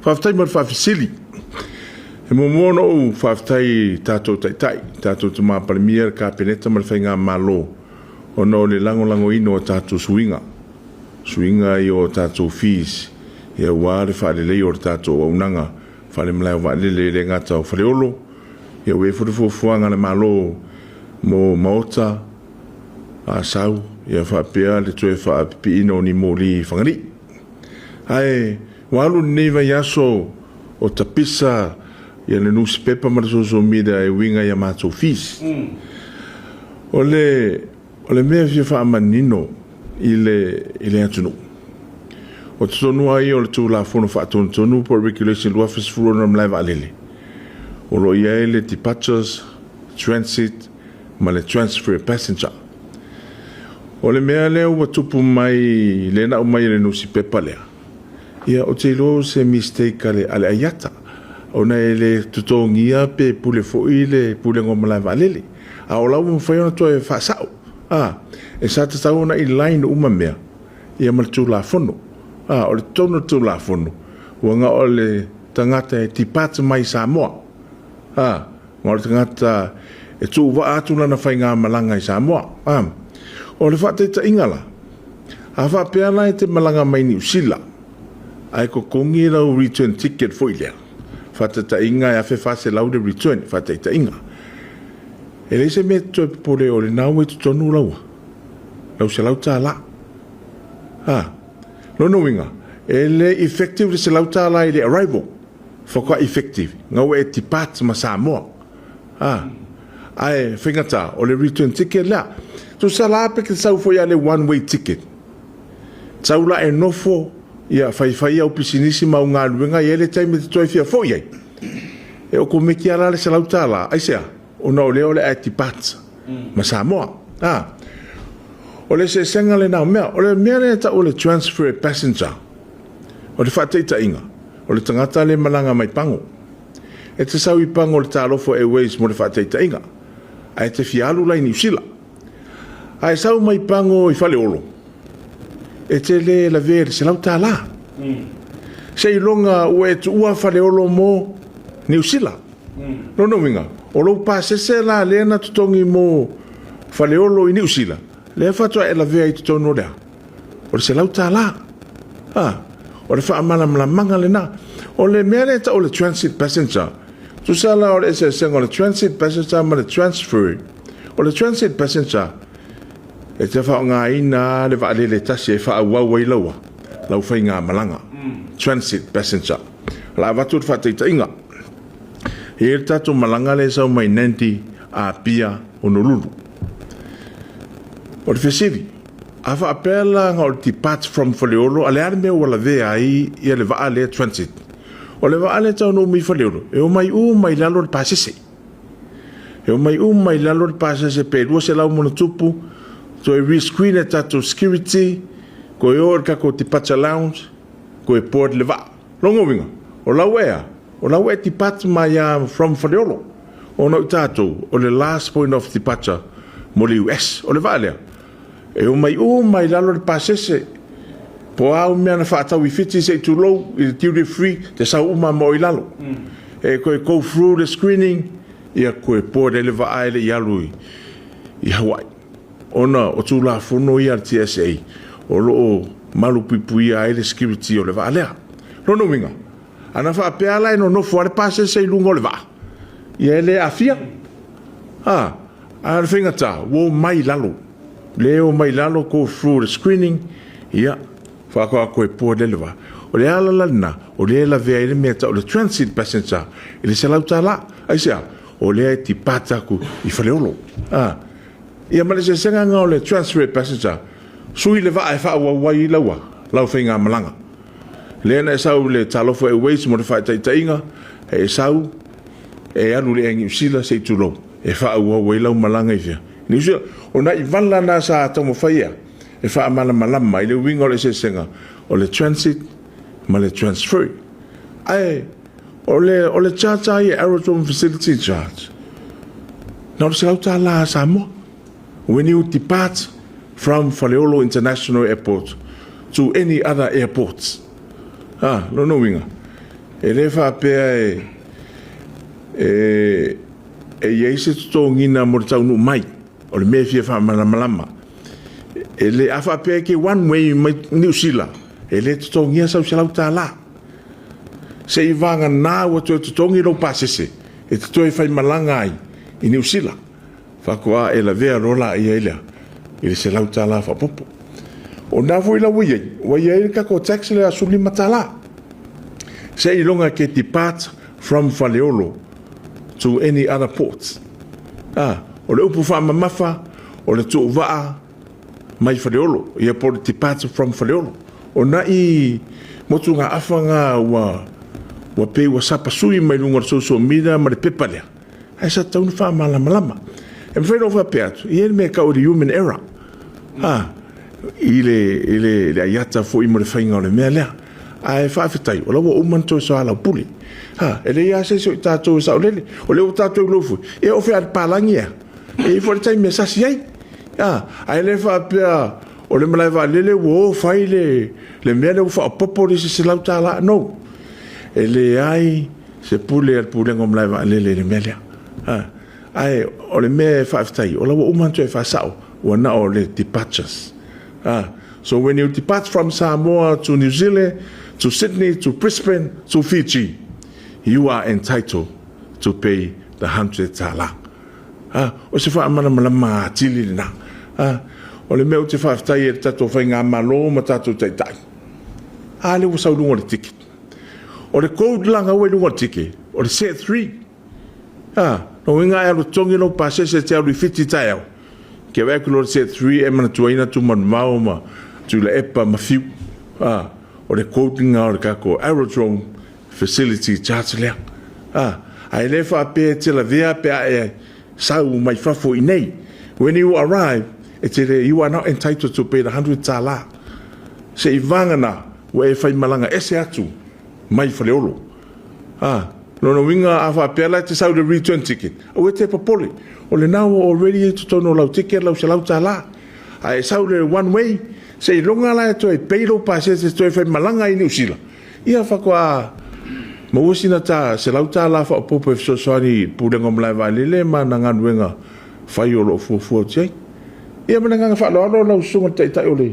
Faafetai mo le faafesili. E muamua ona ou faafetai i tatou Taitai, tatou Tama Palemia, le Kapeneta ma le Faigamalo ona o le lagolagoina o tatou suiga, suiga ia o tatou fees aua le faaleleia o le tatou auaunaga faalemalae o vaalele e le gata o Faleolo, ia ua i ai foi le fuafuaga a le Malo mo Maota, Asau, ia faapea le toe faapipiina o ni moli i Fagalii. Ae ua alu lenei vaiaso o tapisa ia le nusipepa ma le social media e uiga i a matou fees. O le o le mea e fia faamanino i le i le atunuu, o totonu lava ia o le Tulafono Faatonutonu po o le Regulation 2016 o le Malae Vaalele, o lo o i ai le departures, transit ma le transfer passenger. O le mea lea ua tupu mai lea na aumai e le nusipepa lea, ia ou te iloa o se mistake a le, a le IATA, ona e le totogia pe pule foi le Pulega o Malae Vaalele. A o la ua mafai ona toe faasao, a, e sa tatau ona i line uma mea, ia ma le Tulafono. A, o le totonu o le Tulafono, ua na o le tagata e depart mai Samoa, a, Ma o le tagata e tuuvaa atu lana faigamalaga i Samoa. A. O le faataitaiga la, a faapea la e te malaga mai Niu Sila, ae totogi lau return ticket foi lea, faataitaiga e $1,400 le return, faataitaiga. E leai se mea e te toe popole o lena ua i totonu lau lau $100. A. Lona uiga, e le effective le $100 i le arrival. Faatoa effective na ua e depart ma Samoa. A, ae faigata o le return ticket lea. Tusa la pe te sau foi a le one way ticket. Sau la e nofo ia faifai au pisinisi ma au galuega i ai le taimi e te toe fia foi ai. E okomeki a la le $100. Aisea? Ona o lea o le a e depart ma Samoa. A, o le eseesega lena o mea. O le mea lea e tau o le transfer passenger. O le faataitaiga, o le tagata lea e malaga mai Pago. E te sau i Pago o le Talofa Airways mo le faataitaiga, ae e te fia alu la i Niu Sila. A e sau mai Pago i Faleolo, e te le lavea i le $100. Seiloga ua e tuua Faleolo mo Niu Sila. Lona uiga, o lou pasese la lea na totogi mo Faleolo i Niu Sila, lea faatoa e lavea i totonu o le a? O le $100. A, o le faamalamalamaga lena. O le mea lea e tau o le transit passenger, tusa la o le eseesega o le transit passenger ma le transfer. O le transit passenger, e te faaaogaina le vaalele e tasi e faaauau ai lau, lau faigamalaga. Transit passenger. O le a avatu le faataitaiga. E i ai le tatou malaga lea e sau mai Nandi, Apia, Honolulu. O le fesili, A faapea la na o le depart from Faleolo, a le a le mea ua lavea ai ia le vaa lea transit? O le vaa lea e taunuu mai i Faleolo, e omai uma i lalo le pasese. E omai uma i lalo le pasese pe 200 ma ona tupu, toe rescreen e tatou security, toe o i le tatou departure lounge, toe board le vaa. Lona uiga, o la ua e a? O la ua e depart mai a from Faleolo. Ona o i tatou, o le last point of departure mo le US. O le vaa lea, E omai uma i lalo le pasese, po o a mea na faatau i Fiti se i tulou i le duty free, te sau uma ma o i lalo. E toe go through le screening, ia toe board ai le vaa e le i alu i Hawaii. Ona o Tulafono ia a le TSA, o lo o malupuipuia ai le security o le vaa lea. Lona uiga, ana faapea la e nonofo lava le pasese i luga o le vaa, ia e le aafia. A, A o le faigata, ua omai i lalo. Le omai i lalo, go through the screening, ia, faatoa toe pour lea le vaa. O le ala la lena, o lea e lavea ai le mea e tau o le transit passenger i le $100. Aisea? O lea e depart atu i Faleolo. A, ia ma le eseesega lena o le transfer passenger, sui le vaa e faaauau ai lau, lau faigamalaga. Lea na e sau i le Talofa Airways mo le faataitaiga, e sau, e alu i le Air Niu Sila se i tulou, e faaauau ai lau malaga i fea? Niu Sila. O nai vala na sa taumafai ea e faamalamalama i le uiga o le eseesega o le transit ma le transfer. Ae o le, o le charge lava ia, aerodrome facility charge, na o le $100 a Samoa. When you depart from Faleolo International Airport to any other airports. Ah, lona uiga, E le faapea e, e, e i ai se totogiina mo le taunuu mai, o le mea e fia faamalamalama. E le, a faapea e te one way mai Niu Sila, e le totogia sau $100. Seiavagana ua toe totogi lou pasese e te toe faimalaga ai i Niu Sila, faatoa e lavea loa laia i le i le $100 faaopoopo. O lena foi la ua i ai, ua i ai le tatou tax lea $15. Seiloga e te depart from Faleolo to any other port. Ah, o le upu faamamafa, o le tuuvaa mai Faleolo, ia po o le depart from Faleolo. O nai motugaafa na ua pei ua sapasui mai luga o le social media ma le pepa lea, ae sa tatau ona faamalamalama. E mafai ona ou faapea atu, e i ai le mea e tau o le human error, ah, i le aiata foi mo le faiga o le mea lea. Ae faafetai, o la ua uma ona toe soalaupule. Ha, e leai lava se isi o i tatou e saolele. O lea ua tatou iloa foi, ia o fea a le palagi ea. E i ai foi le taimi e sasi ai. A, ae le faapea o le malae vaalele ua o fai le, le mea lea ua faaopoopo le isi $100. No. E leai se pule a le Pulega o Malae Vaalele i le mea lea. A, ae o le mea e faafetai, o la ua uma ona toe faasao, ua na o le departures. A, so when you depart from Samoa to New Zealand, to Sydney, to Brisbane, to Fiji, you are entitled to pay the $100. A, o se faamalamalama atili lena. A, o le mea ou te faafetai ai i le tatou faigamalo ma tatou taitai, a lea ua sau i luga o le ticket. O le code la na ua i luga o le ticket, o le set 3. A, lona uiga e alu totogi lou pasese e te alu i Fiti taeao, ke vaai atu loa i le set 3 e manatuaina Tumanuvao ma Tuilaepa ma Fiu. A, o le code lena o le tatou aerodrome facility charge lea. A, ae le faapea e te lavea pe a e sau mai fafo i nei. When you arrive, e te le, you are not entitled to pay the $100. Seiavagana ua e faimalaga ese atu mai Faleolo. A, lona uiga a faapea la e te sau i le return ticket, aua e te popole. O lena ua already i totonu o lau ticket lau $100. A e sau i le one way, seiloga la e toe pay lou pasese e toe faimalaga i Niu Sila, ia faatoa maua sina ta $100 faaopoopo e fesoasoani i le Pulega o Malae Vaalele ma ana galuega fai o lo o fuafua atu i ai. Ia ma le agaga faaaloalo lau susuga i le Taitai o le